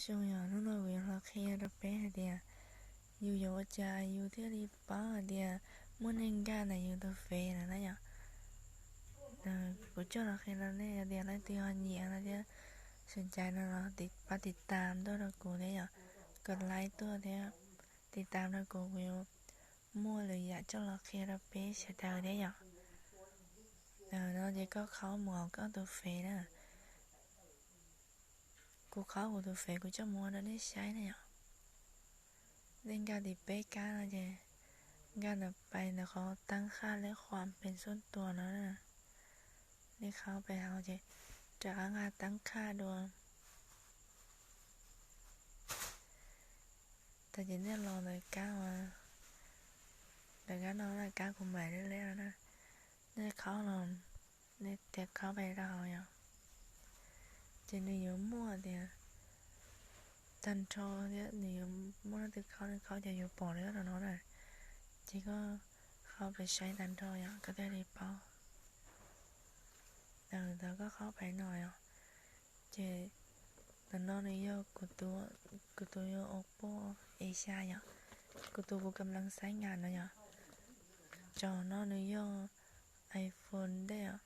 Zoo yog hnub no kuv yuav los qhia rau peb hais tias yus yuav ua cas yus thiaj li paub hais tias muaj neeg nkag ntawm yus tus fev no na yom. Kuv coj los qhia rau nej tias leej twg ho nyiam no thiab sawv cai no los pab tiv tam tuaj rau kuv thiab yom, kom laib tuaj thiab tiv tam rau kuv, kuv yuav muaj lwm yam coj los qhia rau peb sawv daws thiab yom. No ces koj khaub mus hauv koj tus fev na. Kuv khaub kuv tus fev kuv coj mus ua rau nej saib na yom. Nej nkag tim peb kab no ces nkag ntawm pais ntawm qhov teeb qhaj lej khuam pes xub tuas no na. Nej khaub pais hauv ces rov qab nkag teeb qhaj dua. Tag ces nej los ntawm kab uas, ntawm kab no na, kab kuv mam li leb no na. Nej khaub los, nej tias khaub pais rau hauv yom, ces nws yuav muaj tias tag nrho thiab nws yuav muaj leej twg khaub, nws khaub ces yuav pom li rau no na. Ces koj khaub pais saib tag nrho yom koj thiaj li paub. Thaum koj khaub pais no yom, ces ntawm no nws yog kuv tus, kuv tus yog Oppo A xya yom, kuv tus kuv kam lees xaiv ngam no yom. Cov no nws yog iPhone dej os,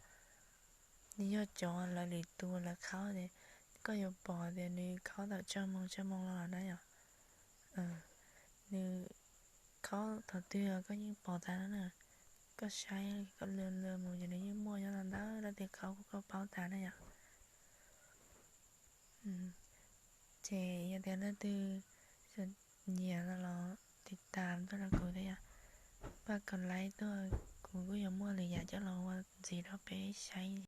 nws yog cov lawv lwm tus lawv khaub ces koj yuav pom tias nws khaub tawm tsawg moos tsawg moos los na yom. Nws khaub thaum twg koj yeej pom tas no na. Koj saib koj lwm lwm mus ces nws yeej muaj nyob ntawd, leej twg khaub kuj koj paub tas na yom. Ces yog tias leej twg nyiam no los tiv tam tuaj rau kuv thiab yom. Pab kom laib tuaj, kuv kuj yuav muaj lwm yam coj los ua ntxiv rau peb saib.